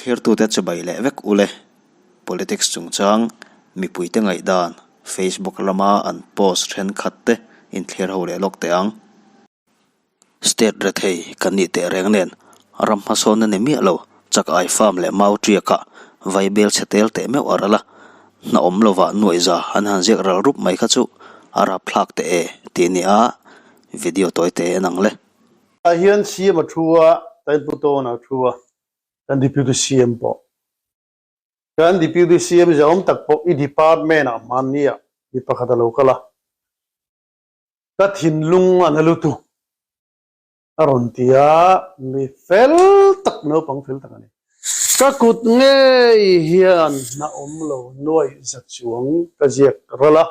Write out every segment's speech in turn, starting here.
Thlirtute chibai leh vek ule. Politics chungchang, mipuite ngaihdan, Facebook lama an post thenkhat te inthlir ho leh lawk teh ang. State rethei kan nih teh reng nen ram hmasawn a ni miah lo, chak ai farm leh mau tiakah vai bel chhe tel teh meuh a ral a, hna awm lovah nuaihza an han ziak ral rup mai kha chu a rapthlak teh e tih a ni a, video tawi te en ang le. Ah hian CM a thu a, Tainpu Tawn a thu a, kan Deputy CM pawh. Kan Deputy CM zahawm tak pawh i department ah hmanni ah mi pakhat a lo kal a. Ka thinlung a na lutuk a rawn ti a, mi fel tak, naupang fel tak a ni. Ka kut ngei hian hna awm lo nuaih za chuang ka ziak ral a,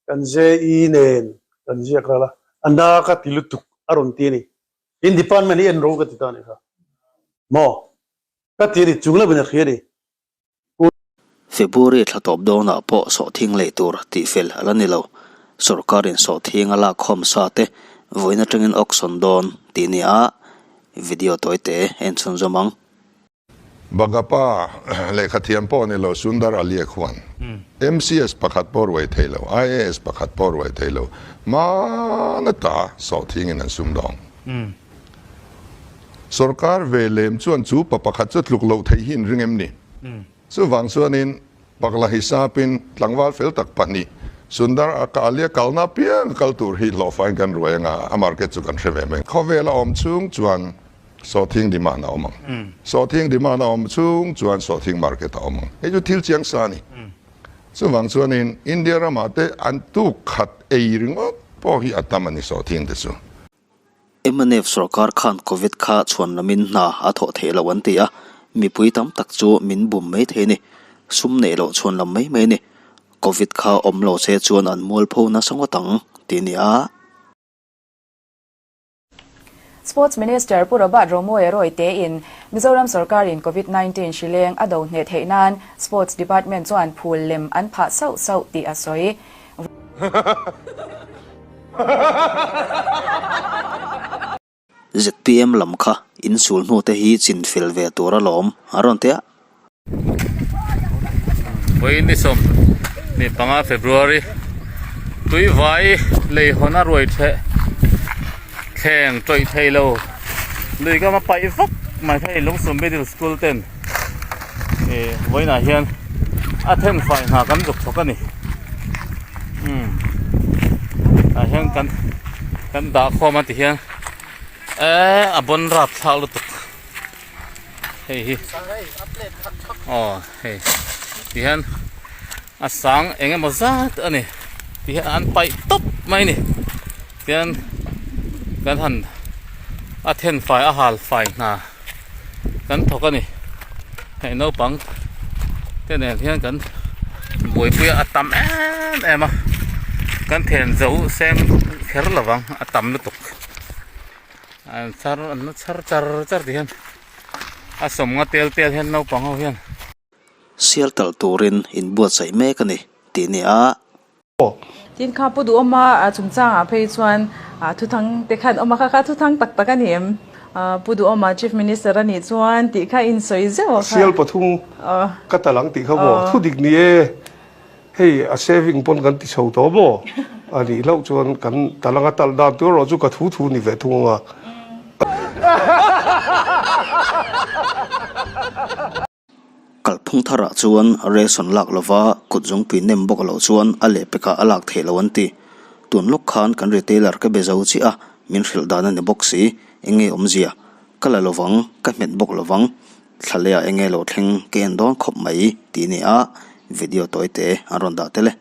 kan JE nen kan ziak ral a, a na ka ti lutuk a rawn ti a ni. In department hi en ro ka ti ta a ni kha. Maw? Ka ti a ni, chung lovin a hria a ni. February thla tawp dawnah pawh sawhthing lei tur tihfel a la ni lo. Sorkarin sawhthing a lakkhawm sa te vawiin atangin auction dawn tih ni a, video tawi te en chhunzawm ang. Bagapa lehkha thiam pawh ni lo Sundar Alia khuan MCS pakhat pawh ruai thei lo, IAS pakhat pawh ruai thei lo, hmana ta sawhthingin an sumdawng. Sorkar ve lem chuan chu pa pakhat chu tluk loh theih hi in ring em ni? Chuvang chuanin Pakla hisapin tlangval fel tak pahnih Sundar a Kalia kalna apiang kal tur hi hlawhfain kan ruai anga a market chu kan hre ve mai. Khawvel a awm chhung chuan sawhthing demand a awm ang. Sawhthing demand a awm chhung chuan sawhthing market a awm ang. Hei chu thil chiang sa a ni. Chuvang chuanin India ramah te an tuk khat ei ringawt pawh hi a tam a ni sawhthing te chu. Mnf sorkar khan Covid kha chhuan lamin hna a thawh theih loh an ti a, mipui tam tak chu min bum mai thei a ni. Sum neih loh chhuan lam mai mai a ni. Covid kha awm lo se chuan an mualpho nasa ngawt ang tih a ni a. Sports Minister Pu Robert Romawia Royte in Mizoram sorkarin Covid 19 hri leng a do hneh theih nan Sports Department chuan phul lem an phah sauh sauh tih a sawi. Zpm lam kha insul hnu te hi chin fel ve tur alawm a rawn ti a. Vawiin ni 15 February Tuivai lei hawn a ruai theh thleng tawih thei lo lui kam a paih vak mai hei Lungsum Middle School ten ih vawiinah hian a then fai hna kan zuk thawk a ni umm tah hian kan kan dah khawm a ti hian eee a bawn rap thlak lutuk hei hi aw hei ti hian a sang eng emaw zat a ni ti hian an paih tawp mai a ni tian kan han a then fai a hal fai hna. kan thawk a ni hei naupang te nen hian kan buaipui a tam em em a kan then zo seng kher lovang a tam lutuk an char an la char char char ti hian a sawmnga tel tel hian naupang ho hian. Sial talh turin inbuatsaih mek a ni tih a ni a. Tin kha Pu Duhawma chungchangah phei chuan thuthang te khan awm a, kha kha thuthang tak tak a ni em? Pu Duhawma Chief Minister a nih chuan tih kha in sawi zeuh a kha. Sial pathum ka tal ang tih kha maw? Thu dik ni e, hei a saving pawn kan ti chho tawh maw? A nih hlauh chuan kan tal anga talh dan tur erawh chu ka thu thu ni ve thung ang a. Kalphung tharah chuan ration lak lova kut zungpui nem bawk loh chuan a lehpekah a lak theih loh an ti. Tun lawk khan kan retailer ka be zo chiah a, min hrilh dan a ni bawk si. Enge awmzia? Ka la lovang, ka hmet bawk lovang. Thlalehah enge lo thleng ka en dawn khawp mai tih a ni a, video tawi te an rawn dah tel e.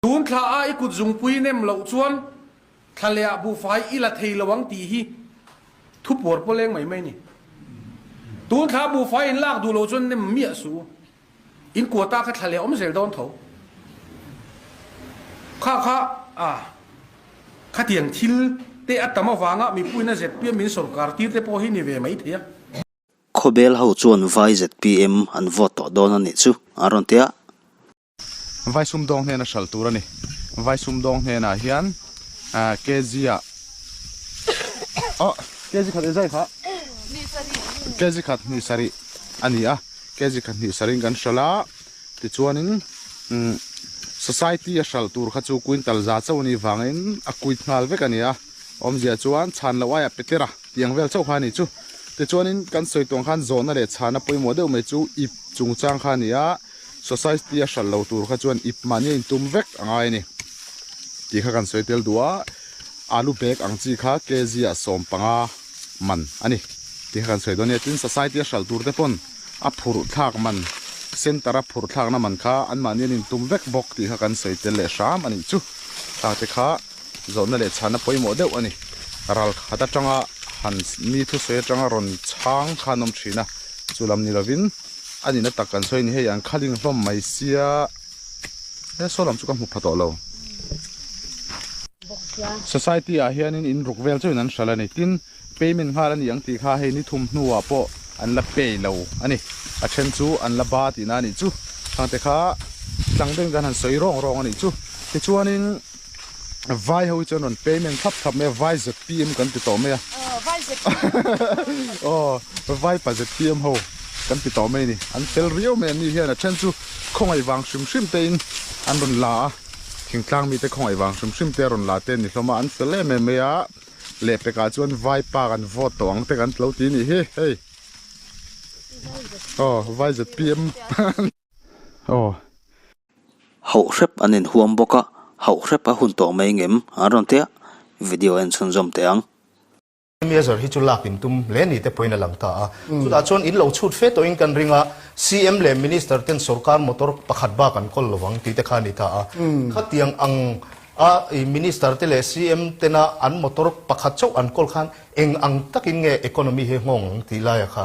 Tun thla a i kut zungpui nem loh chuan Thlalehah buhfai i la thei lo ang tih hi thu puar pawl eng mai mai a ni. Tun thla buhfai in lak duh lo chuan nem miah suh u. In quota kha thlaleh awm zel dawn tho. Kha kha a khatiang thil te a tam avanga mipuiin a zpm min sawrkar tir te pawh hi ni ve mai thei a. Khawbel ho chuan vai zpm an vote tawh dawn a nih chu a rawn ti a. Vai sumdawng hnena hralh tur a ni. Vai sumdawng hnenah hian kg ah oh kg khat e zai kha kg khat hnih sarih a ni a. Kg khat hnih sarhin kan hralh a, tichuanin society a hralh tur kha chu quintal za chauh a nih vangin a quit nghal vek a ni a, awmzia chuan chhan loh aiah petera tih ang vel chauh kha a ni chu. Tichuanin kan sawi tuang khan zawhna leh chhana pawimawh deuh mai chu ip chungchang kha a ni a, society a hralh lo tur kha chuan ip mahni a intum vek a ngai a ni tih kha kan sawi tel duh a, alu bag ang chi kha kg ah 15 man a ni tih kha kan sawi dawn a nia. Tin society a hralh tur te pawn a phurh thlak man center a phurh thlakna man kha anmahni an intum vek bawk tih kha kan sawi tel leh hram a nih chu. Khang te kha zawhna leh chhana pawimawh deuh a ni. Ral khat atanga han mi thusawi atanga rawn chhang kha an awm thin a, chu lam ni lovin a nihna tak kan sawi a ni. Hei an khaling hlawm mai sia he saw lam chu ka hmu pha tawh lo. Society ah hianin in ruk vel chuin an hralh a ni. Tin. Payment nghal a ni ang tih kha hei ni thum hnuah pawh an la pay lo a ni. A then chu an la ba tihna a nih chu. Khangte kha tlang deuhin kan han sawi rawng rawng a nih chu. Tichuanin vai ho hi chuan rawn payment thlap thlap mai a, vai zpm kan ti tawh mai a. Aw vai pa zpm ho kan ti tawh mai a ni. An fel riau mai an ni hian a then chu khawngaih vang hrim hrim tein an rawn la a, thingtlang mite khawngaih vang hrim hrim te a rawn la te an ni hlawm a, an fel em em mai a. Lehpekah chuan vaipa kan vote tawh ang te kan tlo ti nih hi hei aw vai zpm aw. Hauh hrep an inhuam bawk a, hauh hrep a hun tawh mai ngem an rawn tia video en chhunzawm teh ang. Measure hi chu lak in tum hle ni te pawhin a lang ta a. Chutah chuan in lo chhut fe tawhin kan ring a, CM leh Minister ten sorkar motor pakhat bak an kawl lovang tih te kha a ni ta a. Khatiang ang A i Minister te leh CM tena an motor pakhat chauh an kawl khan eng ang takin nge economy hi nghawng ang tih laia kha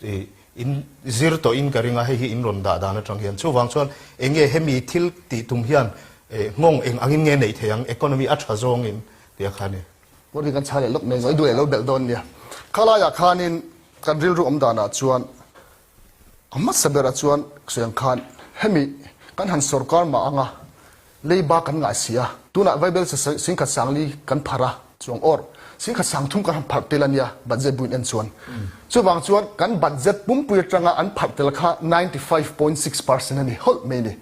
i in zir tawhin ka ring a, hei hi in rawn dah dan atang hian. Chuvang chuan eng nge hemi thil tih tum hian nghawng eng angin nge neih theih ang economy a tha zawngin tih a kha a ni. Pawh hi kan chhai leh lawk mai zawh i duh leh lo belh dawn nia. Khalaiah khanin kan rilru awm danah chuan A hmasa berah chuan sawi ang khan hemi kan han sorkar mah anga leiba kan ngai si a, tunah Vaibel singkhat sangli kan pharh a, chuang awr singkhat sangthum kan han pharh tel a nia budget buin en chuan. Chuvang chuan kan budget pumpui atanga an pharh tel kha 95.6 percent a ni hawlh mai a ni.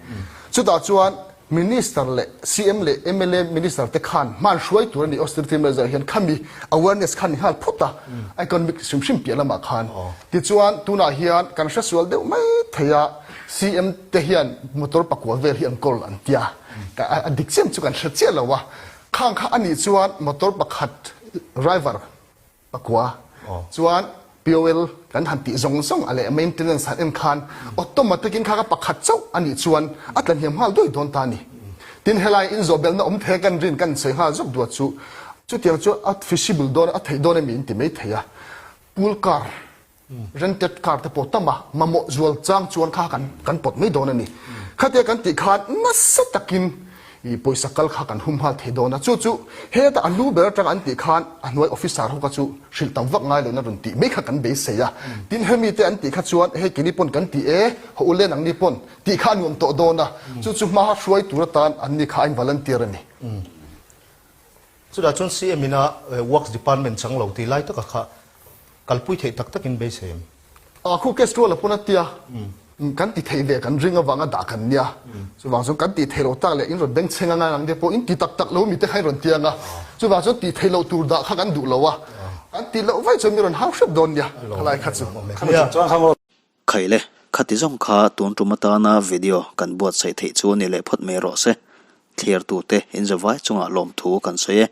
Chutah chuan Minister leh CM leh mla Minister te khan hman hruai tur a ni austerity measure hian khami awareness khan ni nghal phawt a economic hrim hrim piah lamah khan. Tichuan tunah hian kan hre sual deuh mai thei a CM te hian motor pakua vel hi an kawl an tia a dik chiam chu kan hre chiah lo a khang kha a nih chuan motor pakhat driver Pakua chuan POL kan han tih zawng zawng a leh maintenance han en khan automatic in kha ka pakhat chauh a nih chuan a tla hniam nghal duai dawn ta a ni. Tin helai inzawhbelhna awm thei a kan rin kan sawi nghal zawk duat chu chutiang chu a feasible dawn a theih dawn emi in ti mai thei a. Pool car Rented car te pawh tam a, mamawh zual chang chuan kha kan kan pawt mai dawn a ni. Khatia kan tih khan nasa takin i pawisa kal kha kan hum nghal thei dawn a, chu chu heta a lu ber atanga an tih khan a hnuai officer ho kha chu hrilh tam vak ngai lohna rawn tih mai kha kan beisei a. Tin hemi te an tih kha chuan hei keini pawn kan ti e, haw u len ang ni pawn tih kha a nuam tawh dawn a, chu chu hma hruai tur atan an ni kha a in volunteer a ni. Chutah chuan CM ina Works Department chang lo tih lai taka kha kalpui theih tak takin beisei em? A khu case rual a pawn a tia, kan ti theih ve kan ring avanga dah kan nia. Chuvang chuan kan tih theih loh tak leh in rawn bengchheng anga nang te pawh in ti tak tak lo mi te kha in rawn tiang a. Chuvang chuan tih theih loh tur dah kha kan duh lo a, kan tih loh vaih chuan mi rawn hau hrep dawn nia khalai kha chu. Khaile, khati zawng kha tun tum atana video kan buatsaih theih chu ni leh phawt mai rawh se. Thliartute inzawvai chungah lawmthu kan sawi e.